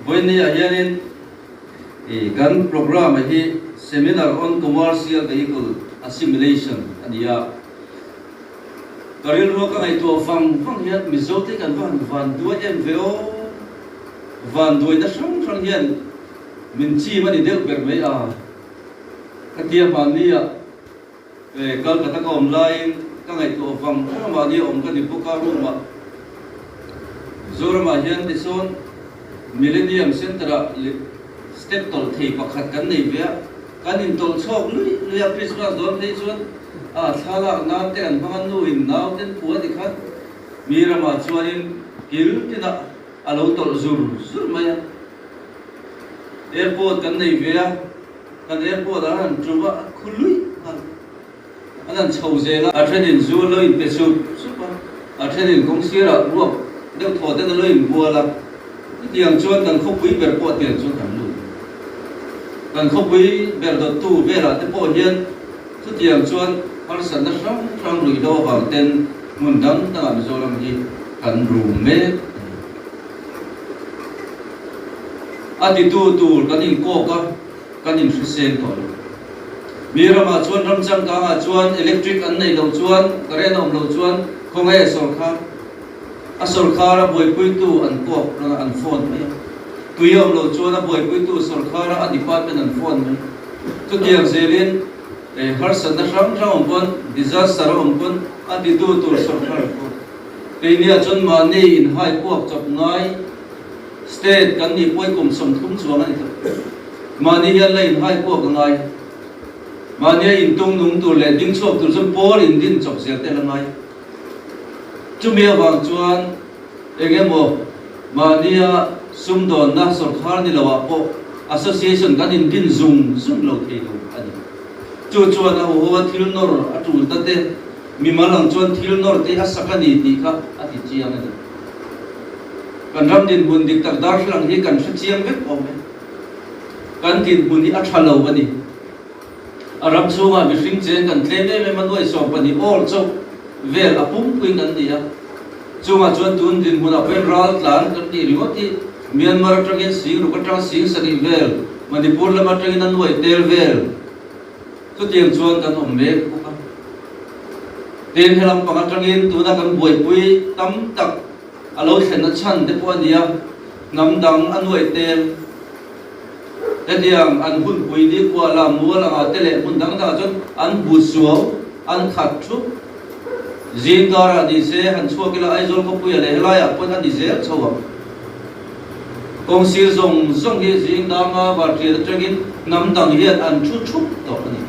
Vawiinni ah hianin kan programme hi Seminar on Commercial Vehicle Assimilation a ni a. Ka rilrua ka ngaihtuah vang vang hian Mizote kan va han vanduai em ve aw! Vanduaina hrang hrang hian min chim a ni deuh ber mai a. Ka tia mahnia Calcutta ka awm laiin ka ngaihtuah vang vang a, mahnia awm ka ni bawk a, room ah Zoramah hian tisawn Millennium Centre ah step tawlh thei pakhat kan nei ve a, kan intawlh chhuak luih luih a, Christmas dawn phei chuan a thlalak nan te kan hmang a, nu in nau ten phu a ti khan mi ramah chuanin kil tinah a lo tawlh zur zur mai a, airport kan nei ve a. Kan airport ah han tum a, a khu luih nghal. An han chho zel a, a thenin zu an lo inpe sup sup a, a thenin kawng sirah ruak deuh thaw ten an lo inbual a. Chutiang chuan kan khawpui ber pawh tiang chuan kan lut. Kan khawpui ber dawttu velah te pawh hian chutiang chuan harsatna hrang hrang ruih lo avang ten hmun dang dangah Mizoram hi kan rum mek a ni. A titu tur kan inkawk a, kan inhriseng tawh lo. Mi ramah chuan ram changkangah chuan electric an neih loh chuan, current a awm loh chuan khawnge sawrkhar? A sawrkhar a buaipuitu an kawk rang a, an phone mai a. Tui a awm loh chuan a buaipuitu sawrkhar a a department an phone mai. Chutiang zelin harsatna hrang hrang awm pawn, disaster a awm pawn a titu tur sawrkhar an phone. Keinia chuan mahni inhai kuak chawp ngai state kan nih pawi kum 30 chuang a ni tawh. Mahni hian la inhai kuak a ngai. Mahnia intung nung tur leh ding chhuak tur chuan pawl indin chawp zel te la ngai. Chumi avang chuan eng emaw mahnia sumdawnna sawrkhar ni loah pawh association kan indin zung zung lo thei lo a ni. Chu chuan a huho a thil nawr a tul ta te. Mimal ang chuan thil nawr te a sak a ni tih kha a ti chiang a ni. Kan ram dinhmun dik tak darthlalang hi kan hre chiang vek awm e. Kan dinhmun hi a tha lo a ni. A ram chhungah mihring cheng kan tlem em em a, nuai 12 awl chauh vel a pumpuiin kan ni a. Chungah chuan tun dinhmunah pawhin ral tlan kan tih ringawt hi Myanmar atangin 6000 atang 7000 vel, Manipur lam atangin a nuai tel vel, Chutiang chuan kan awm mek bawk a. Tin, helam pang atangin tuna kan buaipui tam tak a lo thlenna chhan te pawh a ni a, hnam dang a nuai tel. Hetiang an hunpui ni kuala mual anga te leh hmun dang dangah chuan an bu suau, an khat thup. Zing karah ni se han chhuak ila Aizawl khawpuia leh helaiah pawn a ni zel chho ang. Kawng sir zawng zawng hi zing danga varṭian aṭangin hnam dang hian an ṭhu ṭhup tawh a ni.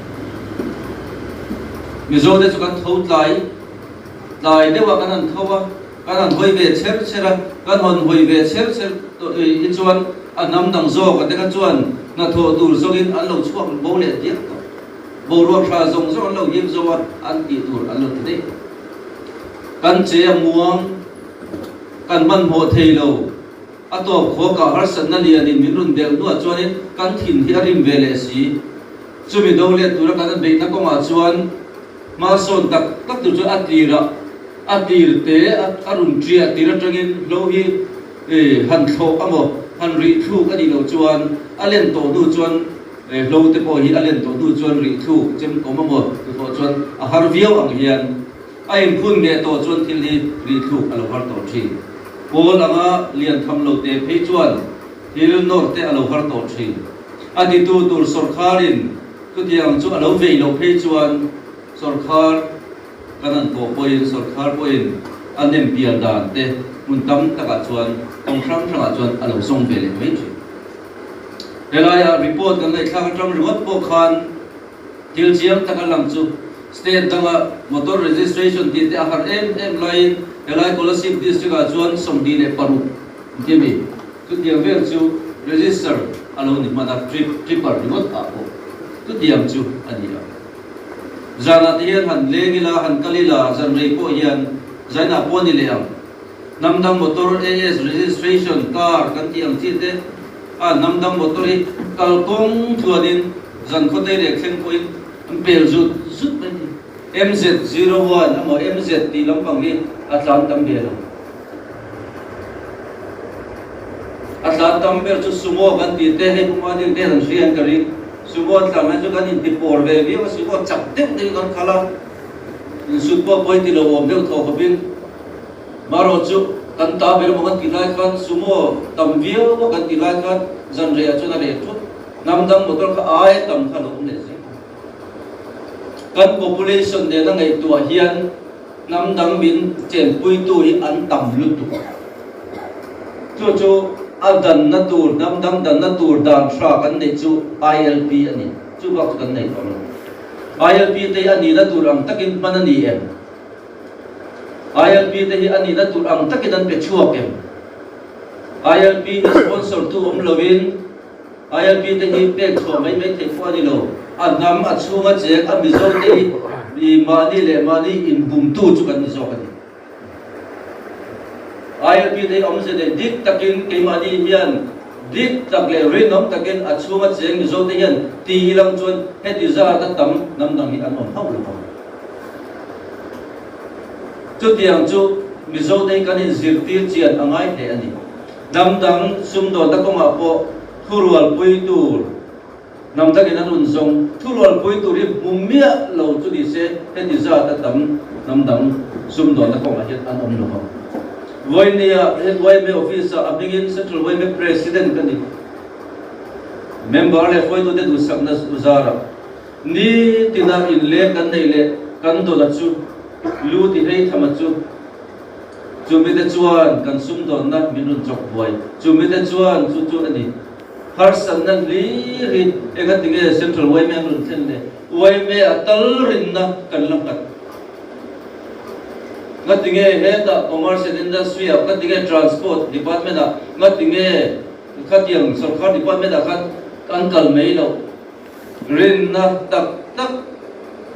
Mizote chu kan tho tlai tlai deuh a, kan han tho a, kan han hawi ve chher chher a, kan hawn hawi ve chher chher tawh hi chuan a hnam dang zawk a te kha chuan hnathawh tur zawngin an lo chhuak bo leh diak tawh. Boruak hra zawng zawng an lo him zo a, an tih tur an lo ti daih tawh. Kan che a muang. Kan hmanhmawh thei lo. A tawp khawkah harsatna lianin min rawn delh hnuah chuanin kan thin hi a rim ve leh si. Chumi do let tura kan beihna kawngah chuan hma sawn tak tak tur chuan a tirah a tir te a rawn ṭiah tir aṭangin hlo hi han thlawh amaw han rih thluk a nih loh chuan a len tawh hnu chuan hlo te pawh hi a len tawh hnu chuan rih thluk chemkawm amaw thlawh chuan a har viau ang hian A inphun ngeh tawh chuan thil hi rihthluk a lo har tawh thin. Pawl anga lian tham lo te phei chuan thil nawr te a lo har tawh thin. A titu tur sawrkharin chutiang chu a lo vei loh phei chuan sawrkhar kan an kawh pawhin sawrkhar pawhin a nem pial dan te hmun tam takah chuan kawng hrang hrangah chuan a lo zawng ve leh mai thin. Helaia report kan ngaihthlak atang ringawt pawh khan Thil chiang taka lang chu state danga motor registration tih te a har em em laiin helai Kolasib district ah chuan 26 an ti a mi? Chutiang vel chu register a lo ni hman a, trip tripper ringawt ah pawh chutiang chu a ni a. Zanah te hian han leng ila, han kal ila, zan rei pawh hian zainah pawh a ni leh ang. Hnam dang motor AS registration car kan tih ang chi te a hnam dang motor hi kalkawng tluanin Zan khawte leh thleng pawhin an pel zut zut mai ni. MZ01 emaw MZ tih lampang hi a tlan tam ve lo. A tlan tam ber chu Sumo kan tih te hei puma ding te an hria an ka ring. Sumo an tlan lai chu kan inti pawr ve viau a, Sumo chak deuh deuhin kan khalh a, insut pawh pawi ti lo awm deuh thaw khawpin. Marawh chu kan ta ber emaw kan tih lai khan Sumo tam viau a kan tih lai khan zan rehah chuan a reh thut. Hnam dang motor kha aia tam kha a lo awm leh zel. Kan population nena ngaihtuah hian hnam dang min chenpuitu hi an tam lutuk. Chu chu a danna tur, hnam dang danna tur dan hra kan neih chu ILP a ni. Chu bak chu kan nei tawh lo. ILP te hi a nihna tur ang takin hman a ni em? ILP te hi a nihna tur ang takin an pe chhuak em? ILP hi sponsor tu awm loin ILP te hi pek chhuah mai mai theih pawh a ni lo. A hnam, a chhung a cheng, a Mizo te hi mahni leh mahni inbumtu chu kan ni zawk a ni. ILP te hi awmze nei dik takin keimahni hian dik tak leh rinawm takin a chhung a cheng Mizo te hian ti ilang chuan heti zat a tam hnam dang hi an awm hauh lo vang. Chutiang chu Mizo te hi kan inzirtir chian a ngai hle a ni. Hnam dang sumdawnna kawngah pawh thurualpui tur hnam dangin an rawn zawng. Thurualpui tur hi hmu miah lo chu ni se heti zat a tam hnam dang sumdawnna kawngah hian an awm lo vang. Vawinia he yma office-ah a hmingin Central yma President ka ni. Member leh hruaitute duhsakna zarah nitina inleng kan neih leh kan dawla chu lu ti hlei thama chu Chumite chuan kan sumdawnna min rawn chawk buai. Chumite chuan chu chu a ni. Harsatna hlir hi engatinge Central yma an rawn thlen le? Yma a tal rinna kan la nghat. Ngatinge hetah Commerce and Industry ah, ngatinge Transport Department ah, ngatinge khatiang sorkar department ah khan an kal mai loh? Rinna tak tak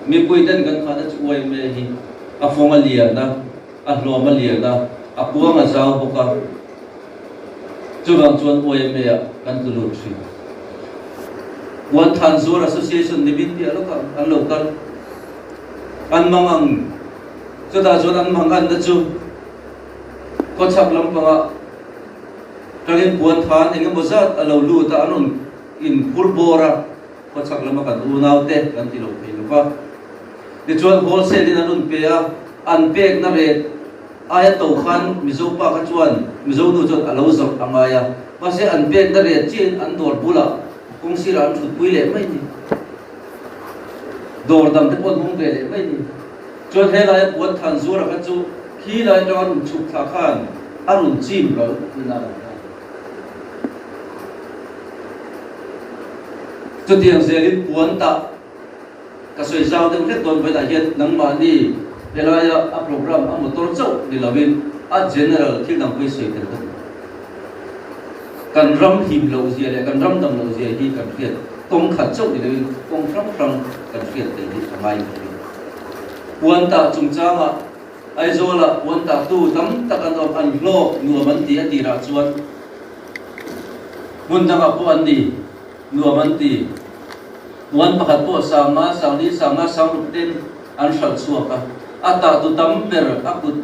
mipuiten kan khahna chu yma hi a fawng a lian a, a hlawm a lian a, a kuang a zau bawk a, chuvang chuan yma ah kan tlu lut thin. Puan Than Zuar Association ni min piah lawkah an lo kal, an mang ang, chutah chuan an mang anna chu khawchhak lampangah tangin puan than engemaw zat a lo lut a, an rawn In phur bawr a, khawchhak lama kan unaute kan ti lo thei lo va. Tichuan wholesale in an rawn pe a, an pekna rate aia to khan Mizo pa kha chuan Mizo nu chuan a lo zawrh a ngai a, mahse an pekna rate chiahin an dawr bulah kawng sirah an thutpui leh mai ni. Dawr dang te pawh an hawng ve leh mai ni. Chuan helaia puan than zuara kha chu khi lai atanga rawn chhuk thla khan a rawn chim ral tihna a lang ta. Chutiang zelin puan tah ka sawi zau deuh hlek dawn vawiinah hian nangmahni helaia a program a motor chauh ni loin a general thil dang pawhin sawi tel ka duh. Kan ram him loh zia leh kan ram dam loh zia hi kan hriat kawng khat chauh ni loin kawng hrang hrang kan hriat tel hi a ngai ka ring. Puan tah chungchangah Aizawlah puan tahtu tam tak an awm, an hlawk nuam an ti a tirah chuan hmun dangah pawh an ni nuam an ti. Puan pakhat pawh sanga, sangli, sanga, sangruk ten an hralh chhuak a, a tahtu tam ber a kut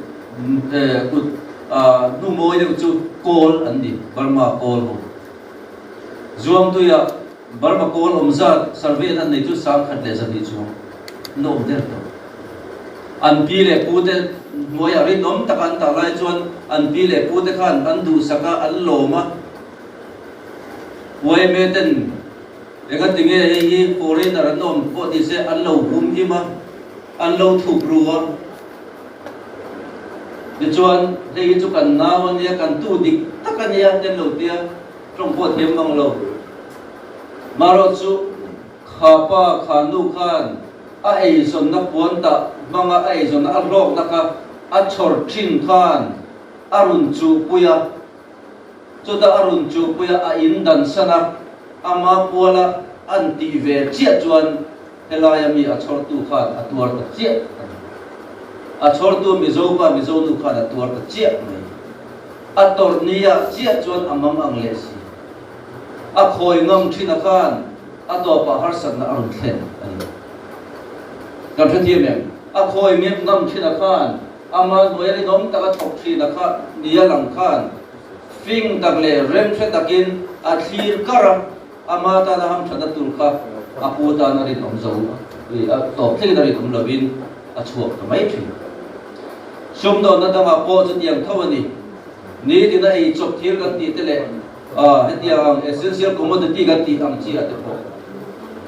kut hnu mawi deuh chu kawl an ni, Burma kawl ho. Zuangtuiah Burma kawl awm zat survey an nei chu 1200 chuang an awm der tawh. An pi leh pu te hnuaiah rinawm taka an tah lai chuan an pi leh pu te khan an duhsak a, an lawm a. Yma ten engatinge hei hi foreigner an awm pawh ti se an lo hum him a, an lo thup ru a. Tichuan hei hi chu kan nau a nia, kan tu dik tak a nia te an lo tia. Tawng pawh thiam mang lo. Marawh chu kha pa kha nu khan a eizawnna puan tah hmanga a eizawnna a hlawkna kha a chhawr thin khan a rawn chuhpui a, chutah a rawn chuhpui a, a in dansan a, ama puala an tih ve chiah chuan helaia mi a chhawrtu khan a tuar ta chiah a ni. A chhawrtu Mizo pa Mizo nu khan a tuar ta chiah mai. A tawrh nia chiah chuan a mang ang leh si. A khawi ngam thin a khan a tawpah harsatna a rawn thlen a ni. Kan hrethiam em? A khawi ngam thin a khan ama hnuaia rinawm taka thawk thin a kha nia lang khan. fing tak leh remhre takin a thlir kar a, ama tana hamthatna tur kha a pu tan a rinawm zo a tawp thlengin a rinawm lovin a chhuak ta mai thin. Sumdawnna dangah pawh chutiang tho a ni. Nitin a ei chawp thil kan tih te leh hetiang ang essential commodity kan tih ang chi ah te pawh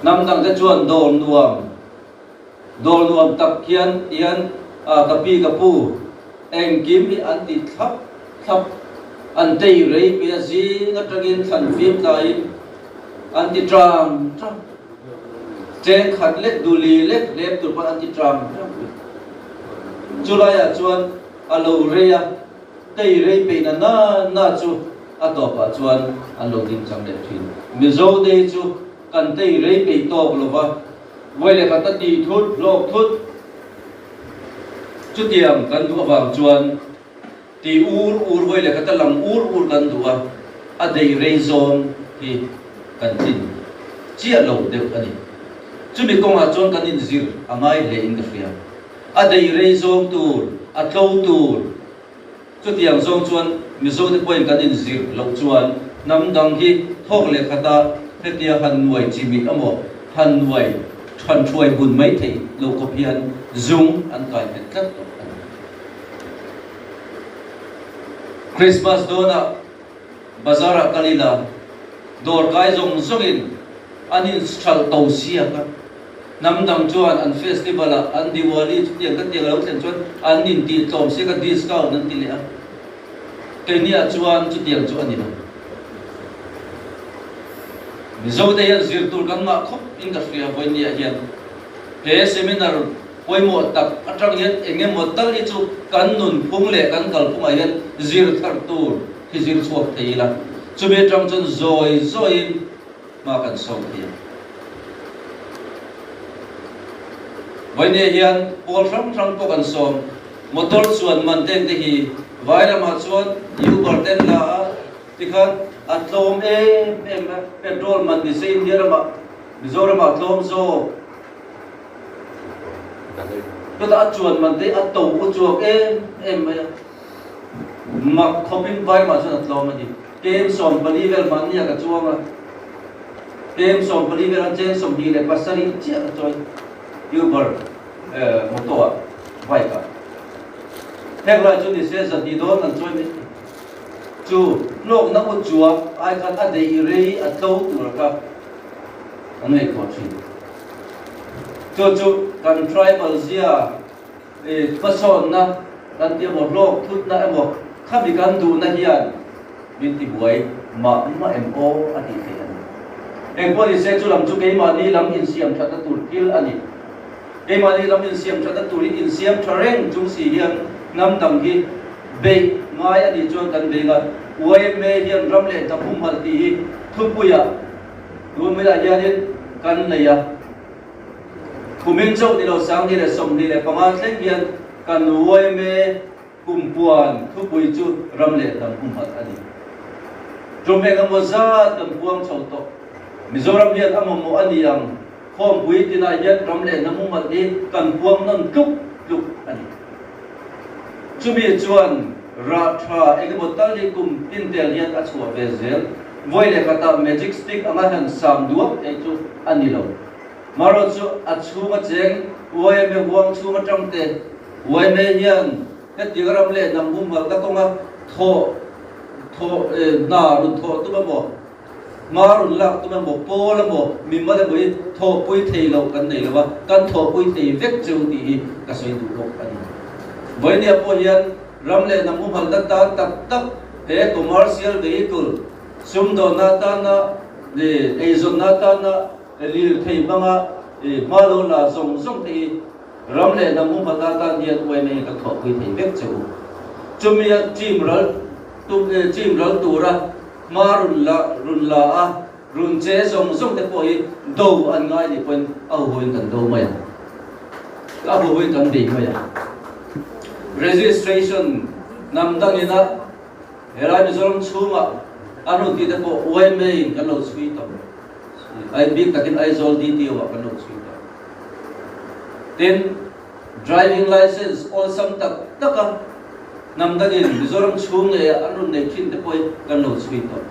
hnam dang te chuan dawr nuam dawr nuam tak hian hian ka pi ka pu engkim hi an ti thlap thlap an tei rei pui a zing atangin thlan fim tlaiin an ti tang tang cheng khat lek duli lek hlep tur pawn an ti tang tang pui chulaiah chuan a lo rei a. Tei rei peihna na na chu a tawpah chuan an lo ding chang leh thin. Mizo te hi chu kan tei rei peih tawk lo va, vawi leh khat a tih thut, hlawk thut. Chutiang kan duh avang chuan ti ur ur vawi leh khat a lang ur ur kan duh a, a dei rei zawng hi kan tlin chiah lo deuh a ni. Chumi kawngah chuan kan inzir a ngai hle in ka hria. A dei rei zawng tur, a tlo tur. Chutiang zawng chuan Mizote pawhin kan inzir loh chuan hnam dang hi thawk leh khata hetia han nuai chimit emaw, han nuai than thuai bun mai theih lo khawp hian zung an kai nghet tlat tawh a ni. Christmas dawnah bazar-ah kal ila dawr kai zawng zawngin an inhralh to siak a. Hnam dang chuan an festival ah an Diwali chutiang ka tiang a lo thlen chuan an intih tlawm siak a discount an ti leh a. Keini ah chuan chutiang chu a ni lo. Mizo te hian zir tur kan ngah khawp in ka hria vawinia hian he seminar pawimawh tak atang hian eng emaw tal hi chu kan nunphung leh kan kalphungah hian zir thar tur hi zir chhuak thei ila. Chumi atang chuan zawi zawiin hma kan sawm thei a. Vawinia hian pawl hrang hrang pawh kan sawm. Motor chuan man teng te hi vai ramah chuan Uber ten la a tikhan a tlawm em em a, petrol man ni se India ramah Mizoramah tlawm zawk. Chutah a chuan man te hi a to u chuak em em mai a. Mak khawpin vai ramah chuan a tlawm a ni. Kem 14 vel mahnia ka chuang a, kem 14 vel a cheng 27 chiah ka chawi Uber motor ah bike ah. Heng lai chu nise 200 dawn kan chawi mai thei. Chu hlawkna u chuang ai khan a deih rei a tlo tur kha an ngaihtuah thin. Chu chu kan tribal zia Hmasawnna kan ti emaw, hlawk thutna emaw, khami kan duhna hian min tibuai mah mah em aw a tih theih a ni. Engpawh ni se chu lam chu keimahni lam insiam thatna tur thil a ni. Keimahni lam insiam thatna tur hi insiam tha reng chung si hian hnam dang hi beih ngai a nih chuan kan beih a. Yma hian ram leh hnam humhalh tih hi thupuiah tun maiah hianin kan nei a. Kumin chauh ni lo 2025 thleng hian kan yma kumpuan thupui chu ram leh hnam humhalh a ni. Tum eng emaw zat kan puang chho tawh. Mizoram hian a mamawh a ni ang, khawmpui tinah hian ram leh hnam humhalh hi kan puang nawn tluk tluk a ni. Chumi chuan rah tha eng emaw tal hi kum tin tel hian a chhuah ve zel. Vawi leh khatah magic stick anga han sam duak theih chu a ni lo. Marawh chu a chhung a cheng yma huang chhung atang te yma hian hetiang ram leh hnam humhalhna kawnga thawh thawh hna rawn thawh tum emaw, hma rawn lak tum emaw, pawl emaw, mimal emaw hi thawhpui thei loh kan nei lo a, kan thawhpui thei vek cheu tih hi ka sawi duh bawk a ni. Vawinia pawh hian ram leh hnam humhalhna tan tak tak he commercial vehicle sumdawnna atana eizawnna atana Lirthei hmanga hma lo la zawng zawng te hi ram leh hnam humhalhna atan hian yma hi kan thawhpui thei vek che u. Chumia team ral tum team ral tura hma run la run la a run che zawng zawng te pawh hi do an ngai nih pawhin a huhuin kan do mai ang. A huhuin kan bei mai ang. Registration hnam dangina helai Mizoram chhunga an rawn tih te pawh yma in kan lo chhui tawh. Ai bik takin Aizawl DTO ah kan lo chhui tawh. Tin, driving license awlsam tak taka Hnam dangin Mizoram chhung leh an rawn neih thin te pawh hi kan lo chhui tawh.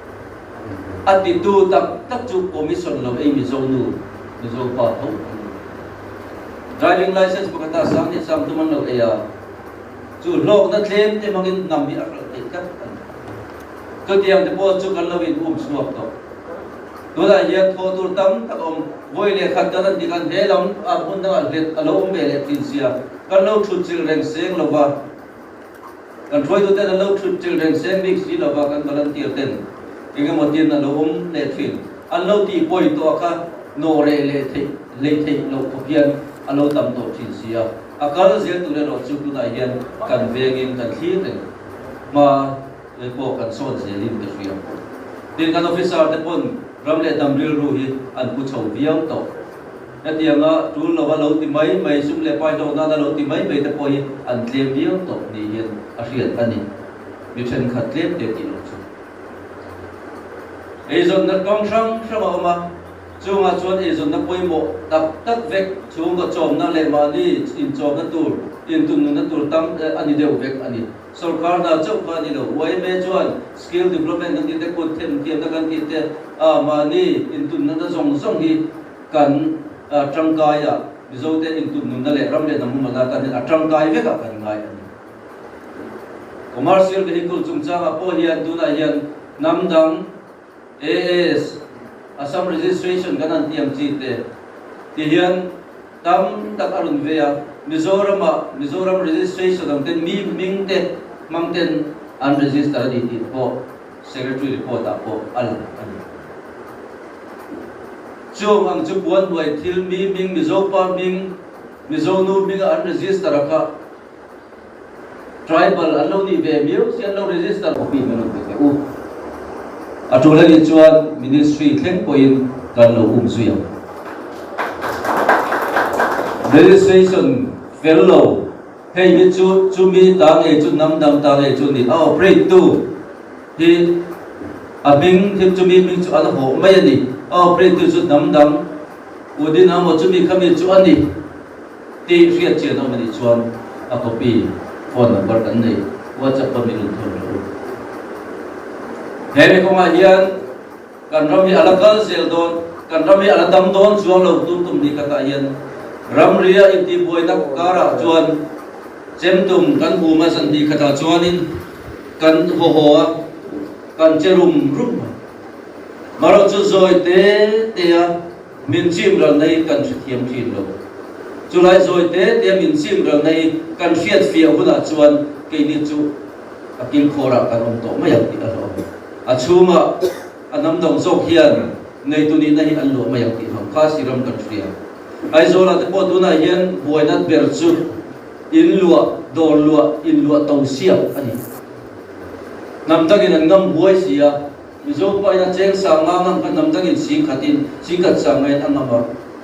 A titu tak tak chu commission lo ei Mizo nu, Mizo pa tho an ni. Driving license pakhata sang leh sang tum an lo ei a, chu hlawkna tlem te hmangin hnam hi a hralh theih tlat a ni. Chutiang te pawh chu kan lo in um chhuak tawh. Tunah hian thawh tur tam tak a awm. Vawi leh khat kan han ti khan he lam ah hmun dangah hlet a lo awm ve leh thin sia, kan lo thut chilh reng seng lo va. Kan hruaituten an lo thut chilh reng seng bik si lova kan volunteer ten eng emaw tin a lo awm leh thin. An lo tih pawi tawh kha nawh reh leh theih lei theih loh khawp hian a lo tam tawh thin si a. A kal zel tur erawh chu tunah hian kan vengin kan thlir reng hma pawh kan sawn zelin ka hria. Tin kan officer te pawn ram leh dam rilru hi an pu chho viau tawh. Hetianga tul lova lo ti mai mai, sum leh pai hlawk nana lo ti mai mai te pawh hi an tlem viau tawh ni hian a hriat a ni. Mi thenkhat tlem te tih loh chu. Eizawnna kawng hrang hrang a awm a, chungah chuan eizawnna pawimawh tak tak vek chhungkaw chawmna leh mahni inchawmna tur, intunnunna tur tam a ni deuh vek a ni. Sorkar hna chauh kha a ni lo. Yma chuan skill development kan tih te, kut themthiamna kan tih te, mahni intunnunna zawng zawng hi Kan tangkai a, Mizote intunnunna leh ram leh hnam humhalhna atan hian a tangkai vekah kan ngai a ni. Commercial vehicle chungchangah pawh hian tunah hian hnam dang AS, Assam Registration kan han tiam chi te ti hian tam tak a rawn ve a, Mizoramah Mizoram Registration ang ten mi hming te hmang ten an register a ni tih pawh Secretary report ah pawh a lang a ni. Chung ang chu puan hnuai thil mi hming Mizo pa hming, Mizo nu hming a an register a kha tribal an lo nih ve miau si an lo register copy min rawn pe teh u. A tul a nih chuan Ministry thleng pawhin kan lo um zui ang. Registration fel lo. Hei hi chu chumi ta ngei chu hnam dang ta ngei chu ni. A operate tu hi a hming hi chumi hming chu an hawh mai a ni. A operate tu chu hnam dang Udin amaw chumi khami chu a ni tih hriat chian awm a nih chuan a copy phone number kan nei WhatsApp pawn min rawn thawn rawh u. He mi kawngah hian Kan ram hi a la kal zel dawn, kan ram hi a la dam dawn chuang lo tum tum ni khatah hian ramria intihbuaina karah chuan chemtum kan hum a zan hnih khatah chuanin kan haw haw a, kan che rum rum mai. Marawh chu zawi te te a min chim ralna hi kan hrethiam thin lo. Chulai zawi te te a min chim ralna hi kan hriatfiah hunah chuan keini chu a kilkhawrah kan awm tawh mai ang tih a hlauhawm. A chhunga a hnam dang zawk hian neitu nihna hi an luah mai ang tih hang kha si ram kan hria. Aizawlah te pawh tunah hian buaina ber chu in luah, dawr luah, in luah to siam a ni. Hnam dangin an ngam buai si a, Mizo pahin a cheng sang nga ngam kha hnam dangin singkhatin, singkhat sang ngain a ngam a,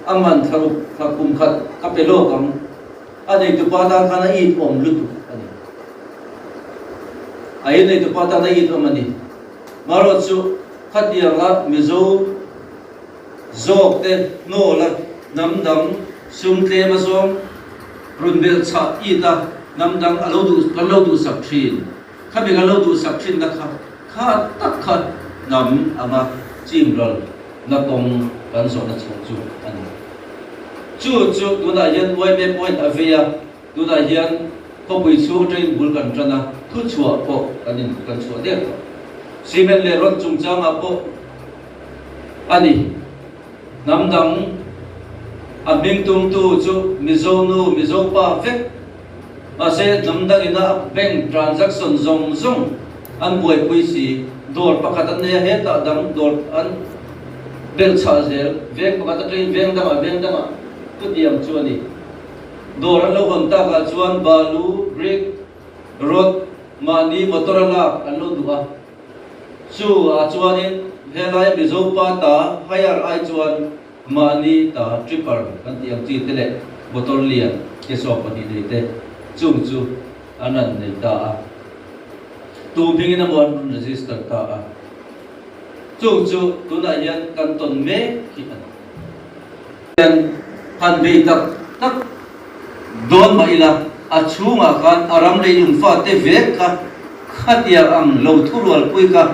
a man thlaruk thla kum khat ka pe lawk ang. A neitupa tan khan a it awm lutuk a ni. A in neitupa tan a it awm a ni. Marawh chu khatianga Mizo zawk te hnawla hnam dang sum tlem a zawng run belh chhah it a hnam dang a lo duh kan lo duhsak thin. Khami kan lo duhsak thinna kha kha tak kha hnam anga chim ral na kawng kan zawhna chhawk chu a ni. Chu chu tunah hian yma point a vei a, tunah hian khawpui chhung atangin bul kan tan a, thuchhuah pawh kan in kan chhuah der tawh. Cement leh rod chungchangah pawh a ni. Hnam dang a hming tumtu chu Mizo nu, Mizo pa vek. Mahse, hnam dangin a bank transaction zawng zawng an buaipui si. Dawr pakhat an nei a, hetah dang dawr an belh chhah zel. Veng pakhat atangin veng dangah veng dangah chutiang chu a ni. Dawr an lo hawn takah chuan balu, brick, rod, mahni motor a lak an lo duh a. Chu ah chuanin helai Mizo pa ta hire ai chuan mahni ta tripper kan tih ang chi te leh motor lian ke 12 nei te chung chu an rawn nei ta a. Tu hmingin emaw an rawn register ta a. Chung chu tunah hian kan tawn mek hi a ni. Hian han bei tak tak dawn mah ila. a chhungah khan a ram leilung fate vek kha khatiang ang lo thurualpui kha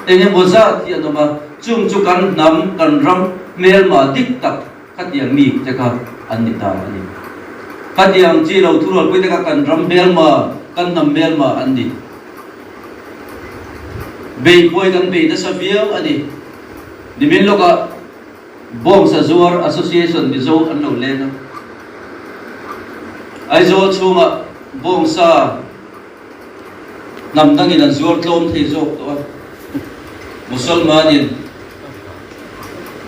eng emaw zat hi an awm a, chung chu kan hnam, kan ram hmelma dik tak khatiang mi te kha an ni ta a ni. Khatiang chi lo thurualpui te kha kan ram hmelma, kan hnam hmelma an ni. Beipuai kan bei nasa viau a ni. Nimin lawkah Bawngsa Zuar Association Mizo an lo leng a. Aizawl chhungah bawngsa hnam dangin an zuar tlawm thei zawk tawh a. Musalmanin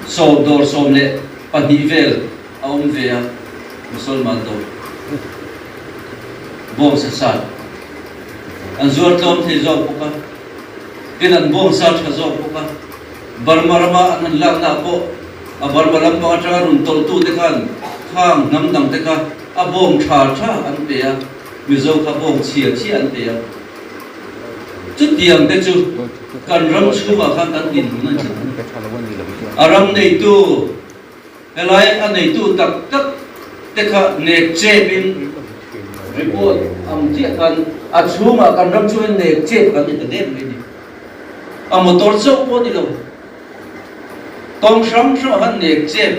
sawm dawr 12 vel a awm ve a, Musalman dawr bawngsa sat an zuar tlawm thei zawk bawk a, tin an bawngsa tha zawk bawk a. Burma rama an han laknaah pawh a Burma lampang atanga rawn tawlhtute khan khang hnam dangte kha a bawng tha tha an pe a, Mizo kha bawng chhia chhia an pe a. Chutiang te chu kan ram chhungah khan kan dinhmun a ni tlat a. A ram neitu, helai a neitu tak tak te kha nek chepin report ang chiah khan a chhungah kan ram chhungin nek chep kan ni ta dep mai a ni. A motor chauh pawh ni lo, kawng hrang hrang han nek chep,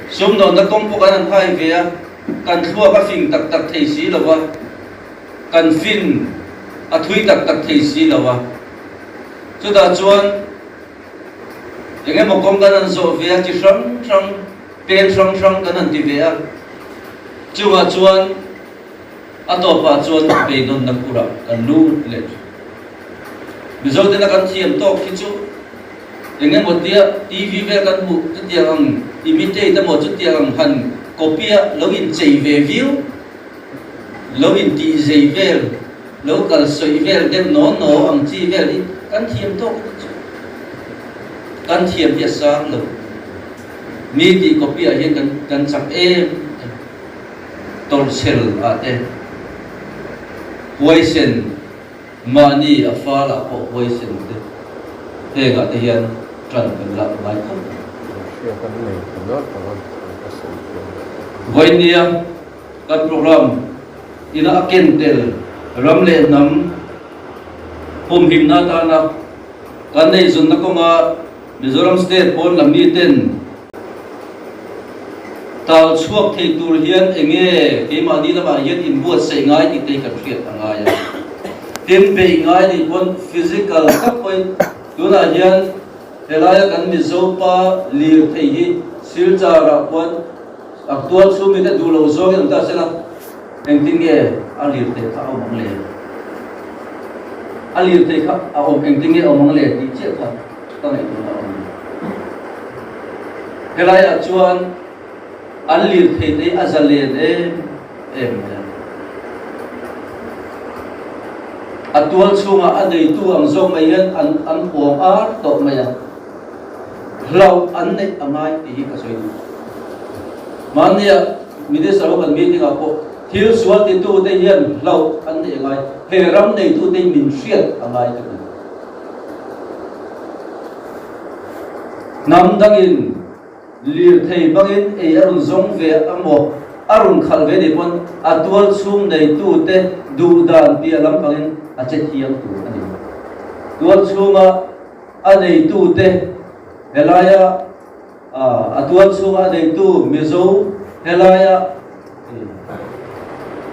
sumdawnna kawng pawh kan han hai ve a, kan thluak a fing tak tak thei si lo va, kan fin a thui tak tak thei si lo va. Chutah chuan eng emaw kawng kan han zawh ve a, chi hrang hrang, pen hrang hrang kan han ti ve a, chungah chuan A tawpah chuan beidawnna khurah kan lut leh thin. Mizo tena kan thiam tawk hi chu eng emaw tia TV vel kan hmuh chutiang ang imitate emaw chutiang ang han copy a lo inchei ve viau, lo intih zei vel, lo kal sawi vel deuh naw naw ang chi vel hi kan thiam tawk hi chu kan thiam hi a sang lo. Mi tih copy ah hian kan chak em em. Tawrhchel ah te huaisen mahni a fal ah pawh huaisen te heng ah te hian tan kan lak ngai khawp mai. Vawinia kan program ina a ken tel ram leh hnam humhimna atana kan neihzunna kawnga Mizoram State pawn lam mi ten Tal chhuak thei tur hian enge keimahni lamah hian inbuatsaih ngai tih te hi kan hriat a ngai a. Tin, beih ngai nih pawn physical tak pawhin tunah hian helaia kan Mizo pa lirthei hi Silchar ah khuan a tual chhung mite duh lo zawngin an ta sela engtin nge a lirthei kha a awm ang le? A lirthei kha a awm engtin nge a awm ang le tih chiah kha ka ngaihtuahna a awm. Helaiah chuan an lirthei te hi a zalen em em mai a. A tual chhungah a neitu ang zawk mai hian an an huang ar tawh mai a. Hlauh an neih a ngai tih hi ka sawi duh. Mahnia Minister ho kan meeting ah pawh thil sual titu te hian hlauh an neih a ngai, he ram neitu te hi min hriat a ngai ka ti. Hnam dangin lirthei hmangin ei a rawn zawng ve a maw, a rawn khalh ve nih pawn a tual chhung neitute duh dan piah lampangin a che thiam tur a ni. Tual chhunga a neitute helaia A tual chhunga a neitu Mizo helaia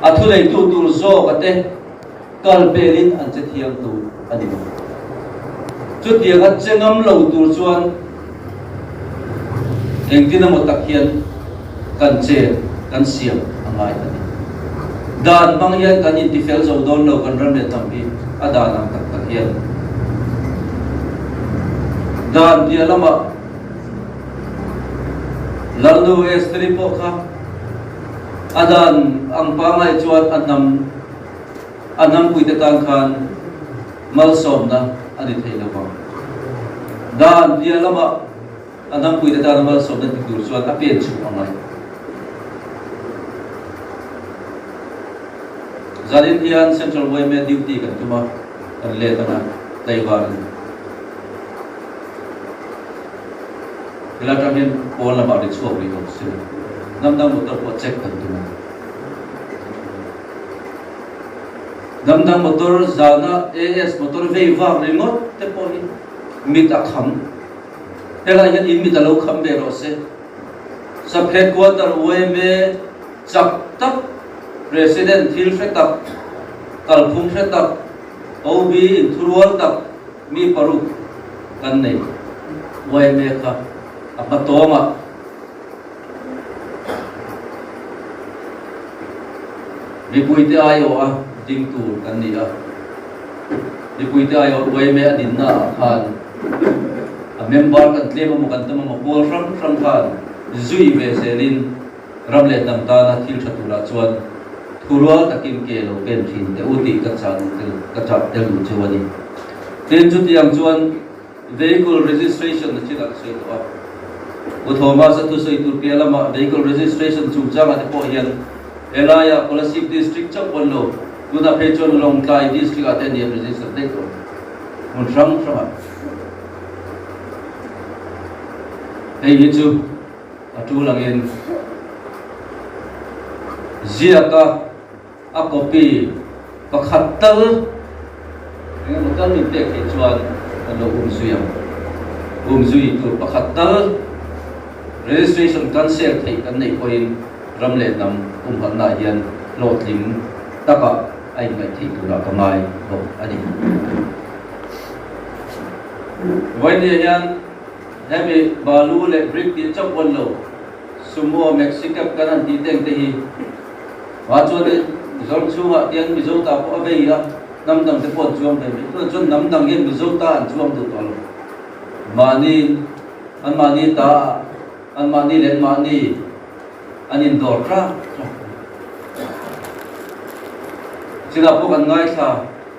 a thuneitu tur zawka te kal pelin an che thiam tur a ni lo. Chutiang a che ngam lo tur chuan engtin emaw tak hian kan chen kan siam a ngai a ni. Dan hmang hian kan intifel zo dawn lo kan ram leh hnam hi a dan ang tak tak hian. Dan piah lamah Lalnu Estheri pawh kha a dan ang pangai chuan a hnam a hnampuite tan khan malsawmna a ni thei lo vang. Dan piah lamah a hnampuite tana malsawmna ti tur chuan a pen chhuah a ngai. Zanin hian Central yma duty kan tum a, kan let anga tlaivar a ni. Helai atang hian pawn lamah ri chhuak rih lo se. Hnam dang motor pawh check kan tum a. Hnam dang motor zana AS motor vei vak ringawt te pawh hi mit a kham. Helai hian in mit a lo kham ve rawh se. Sub Headquarter yma chak tak, President thil hre tak, kalphung hre tak, OB inthurual tak mi paruk kan nei. Yma kha a hma tawngah. Mipuite aiawha ding tur kan ni a, mipuite aiawh yma a dinna ah khan a member kan tlem emaw kan tam emaw pawl hrang hrang khan zui ve zelin ram leh hnam tana thil tha turah chuan thurual takin ke lo pen thin teh u tih ka chah duh tel ka chah tel duh cheu a ni. Tin, chutiang chuan Vehicle registration a thil ah ka sawi tawh a, Pu Thomas a thusawi tur piah lamah vehicle registration chungchangah te pawh hian helaiah Kolasib District chauh pawn lo, tunah phei chuan Lawngtlai District ah te an register daih tawh hmun hrang hrangah. Hei hi chu a tul angin ziaka A copy pakhat tal eng emaw tal min pek theih chuan kan lo um zui ang. Um zui tur pakhat tal registration cancel theih kan neih pawhin ram leh hnam humhalhnaah hian hlawhtling takah a inngaih theih turah ka ngai bawk a ni. Vawinia hian hemi balu leh brick tih chauh pawn lo Sumo, Maxi Cab kan han tih teng te hi Mah chuanin Mizoram chhungah hian Mizo ta pawh a vei a, hnam dang te pawh an chuang ve mai. Tunah chuan hnam dang hian Mizo ta an chuang duh tawh lo. Mahni, an mahni ta, an mahni leh an mahni an indawr tlak tlak mai. Chinah pawh kan ngaithla,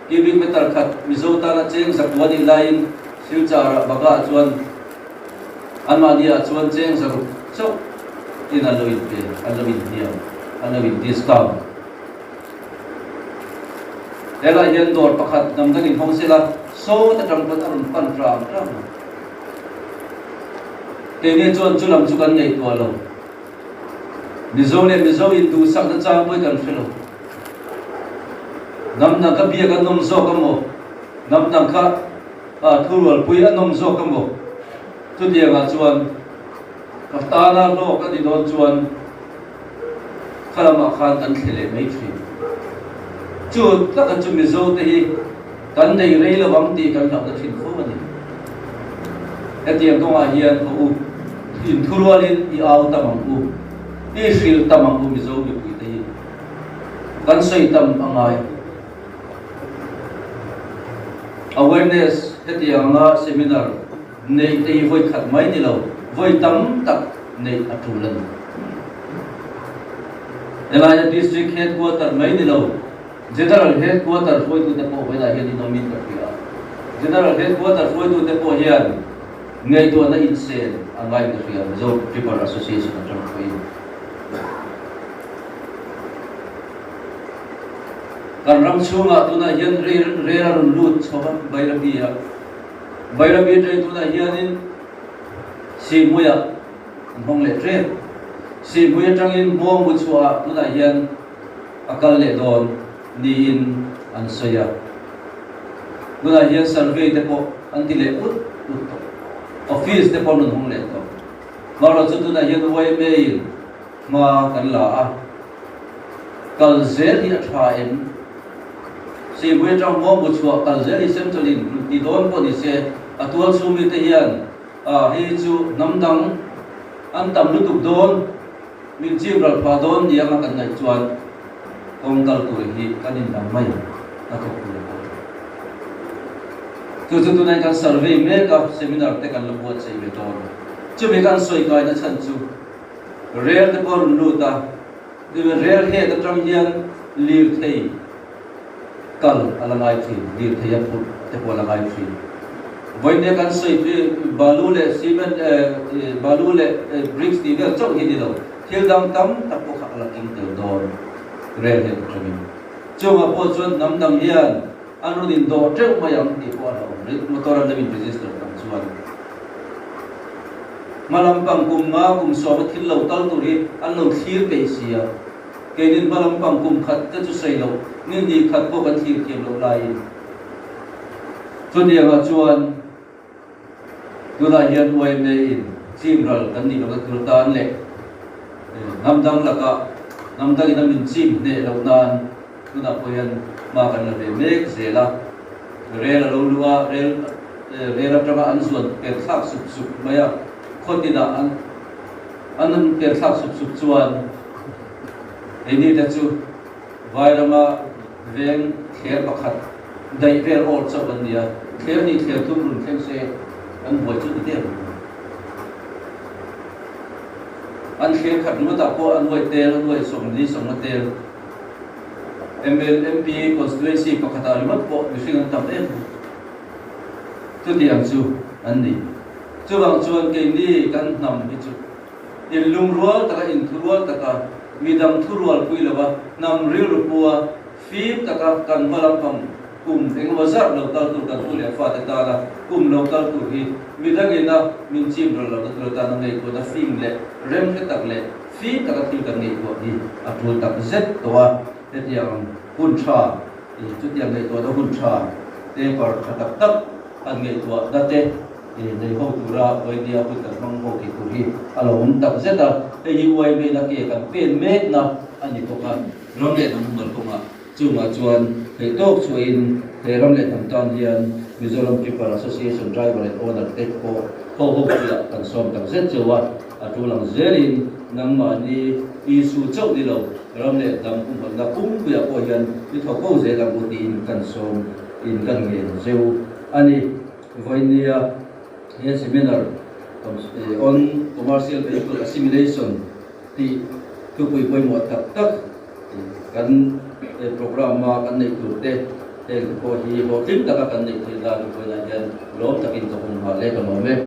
cubic meter khat Mizo tana cheng zakua nih laiin Silchar-ah Bagha-ah chuan Anmahni ah chuan cheng zaruk chauh in an lo inpe, an lo inhniam, an lo in discount. Helai hian dawr pakhat hnam dang in hawng sela sawt atang pawn a rawn pan tang tang a. Keini chuan chu lam chu kan ngaihtuah lo. Mizo leh Mizo in duhsakna chang pawi kan hre lo. Hnam dang kha biak an awm zawk amaw? Hnam dang kha A thurualpui a nawm zawk a maw? Chutiangah chuan ka tana hlawk a ni dawn chuan kha lamah khan kan thle leh mai thin. Chu taka chu Mizo te hi kan nei rei lo ang tih kan hlauhna thin fo a ni. Hetiang kawngah hian haw u, inthurualin i au tam ang u, i hrilh tam ang u Mizo mipuite hi kan sawi tam a ngai. Awareness hetianga seminar neih te hi vawi khat mai ni lo, vawi tam tak neih a tul a ni. Helaia District Headquarter mai ni lo, General Headquarter hruaitute pawh vawiinah hian in awmin ka hria a. General Headquarter hruaitute pawh hian ngaihtuahna insen a ngaiin ka hria, Mizo Tripper Association atang pawhin. Kan ram chhungah tunah hian rel a rawn lut chho a, Bairabi ah. Bairabi atangin tunah hianin Sihhmuiah an hawng leh ṭep. Sihhmui atangin Hmawngbu chhuahah tunah hian a kal leh dawn niin an sawi a. Tunah hian survey te pawh an ti leh ut ut tawh. Office te pawh an rawn hawng leh tawh. Marawh chu tunah hian yma in hma kan la a. Kal zel hi a tha em? Sihmui atang hmawngbu chhuah kal zel hi Central in run ti dawn pawh ni se, a tual chhung mite hian ah hei chu hnam dang an tam lutuk dawn, min chim ral phah dawn ni anga kan ngaih chuan kawng kal tur hi kan indang mai ang, a thawk tur a pawh. Chu chu tunah kan survey mek a, seminar te kan la buatsaih ve dawn. Chumi kan sawi kaina chhan chu Rel te pawh a rawn lut a, tin rel head atang hian lirthei kal a la ngai thin, lirthei a phurh te pawh a la ngai thin. Vawiin kan sawi khi balu leh cement balu leh bricks tih vel chauh hi ni lo, thil dang tam tak pawh kha a la keng tel dawn rel head atangin. Chungah pawh chuan hnam dang hian an rawn indawh teuh mai ang tih pawh a hlauhawm, motor an lo in register tam chuan. Hma lampang kum nga kum sawma thil lo kal tur hi an lo thlir peih si a. Keinin hma lampang kum khat te chu sawi loh, ni hnih khat pawh kan thlir thiam loh laiin. Chutiangah chuan tunah hian yma in chim ral kan nih lohna tur tan leh hnam dang lakah hnam dangin a min chim hneh loh nan tunah pawh hian hma kan la ve mek zel a. Rel a lo luh a, rel rel atanga an zuan per thlak sup sup mai a, khaw tinah an an per thlak sup sup chuan keini te chu Vairama veng thler pakhat daih vel awr chauh an ni a, thler hnih thler thum run thleng se an buai chu ni der mai. An thler khat ringawtah pawh a nuai tel, a nuai 40, 50 tel. MLMP constituency pakhatah ringawt pawh mihring an tam em mai. Chutiang chu an ni. Chuvang chuan keini kan hnam hi chu inlungrual taka, inthurual taka, midang thurual pui lova hnam rilru pua fim taka kan hma lampang kum engemaw zat lo kal tur kan pu leh fate tana kum lo kal tur hi midangina min chim ral lohna tur atana ngaihtuahna fing leh remhre tak leh Fim taka thil kan ngaihtuah hi a tul tak zet tawh a, hetiang hun tha, chutiang ngaihtuahna hun tha, paper tha tak tak han ngaihtuahna te nei ho tura Uaimia hun kan hmang ho tih tur hi a lo awm tak zet a, hei hi Uaimena ke kan pen mekna a ni bawk a, ram leh hnam humal kawngah Chungah chuan theihtawk chhuahin he ram leh hnam tan hian Mizoram Tipper Association Driver and Owner te pawh ho ho puiah kan sawm tak zet cheu a, a tul ang zelin nangmahni Isu chauh ni lo ram leh hnam pumhawlhna pumpuiah pawh hian i thawk ho zel ang u tiin kan sawm in kan ngen zeu a ni. Vawinia he seminar on Commercial Vehicle Assimilation tih thupui pawimawh tak tak kan programme a kan neih tur te heng te pawh hi hlawhtling taka kan neih theih nan vawiinah hian lawm takin ka hum nghal e ka lawm e.